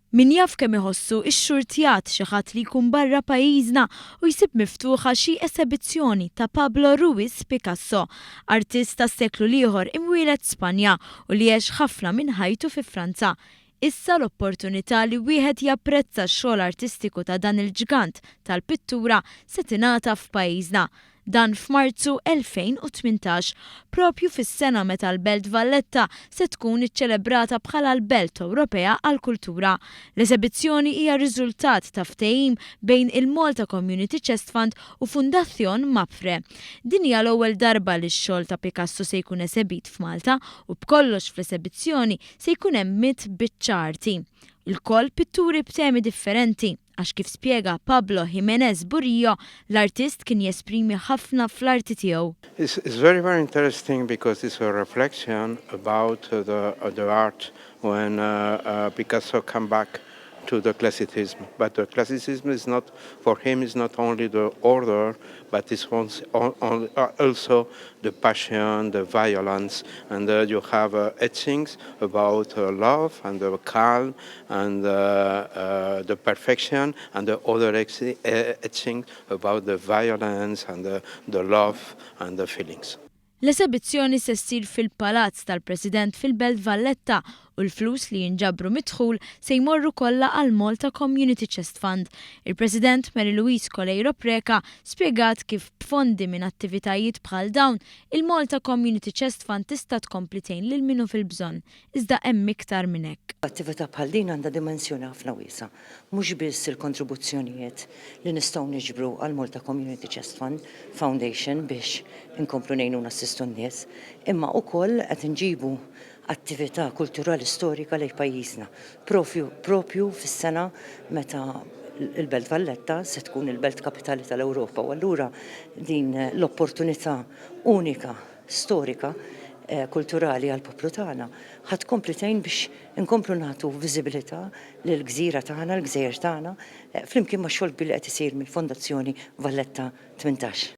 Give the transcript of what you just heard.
Min jaf kemm iħossu xxurtjat xi ħadd li jkun barra pajjiżna u jsib miftuħa xi esebizzjoni ta' Pablo Ruiz Picasso, artist tas-seklu l-ieħor imwieled Spanja u li għex ħafna minn ħajtu fi Franza. Issa l-opportunità li wieħed japprezza x-xogħol artistiku ta' dan il-ġgant tal-pittura se tingħata f'pajjiżna. Dan f'Marzu 2018, propju fis-sena meta l-Belt Valletta se tkun iċċelebrata bħala l-Belt Ewropea għall-Kultura. L-esebizzjoni hija riżultat ta' ftehim bejn il-Malta Community Chest Fund u Fundación Mapfre. Din hija l-ewwel darba li x-xogħol ta' Picasso se jkun esebit f'Malta u b'kollox fl-esebizzjoni se jkun hemm 100 biċċa arti. Ilkoll pitturi b'temi differenti għax kif spjega Pablo Jimenez Burillo, l-artist kien jesprimi ħafna fl-arti tiegħu. It's very, very interesting because it's a reflection about the art when Picasso come back to the classicism. But the classicism is not, for him, is not only the order, but it's also the passion, the violence, and you have etchings about love and the calm and the perfection, and the other etchings about the violence and the love and the feelings. L-esebizzjoni se ssir fil-Palazz tal-President fil-Belt Valletta u l-flus li jinġabru mid-dħul se jmorru kollha għal Malta Community Chest Fund. Il-President Mary Louise Coleiro Preca spjegat kif b'fondi minn attivitajiet bħal dawn il-Malta Community Chest Fund tista' tkompli tgħin lil min hu fil-bżonn. Iżda hemm iktar minn hekk. Attività bħal din għandha dimensjoni ħafna wiesgħa. Mhux biss il-kontribuzzjonijiet li nistgħu niġbru għal Malta Community Chest Fund Foundation biex inkomplu ngħinu nassistu n-nies, imma wkoll qed inġibu attività kulturali storika lejn pajjiżna. Propju fis-sena meta il-Belt Valletta se tkun il-Belt Kapitali tal-Ewropa u allura din l-opportunità unika, storika, kulturali għall-poplu tagħna ħa tkompli tgħin biex inkomplu nagħtu viżibilità lill-gżira tagħna, l-gżejjer tagħna, flimkien ma' xogħol kbir li qed isir mill-Fondazzjoni Valletta 18.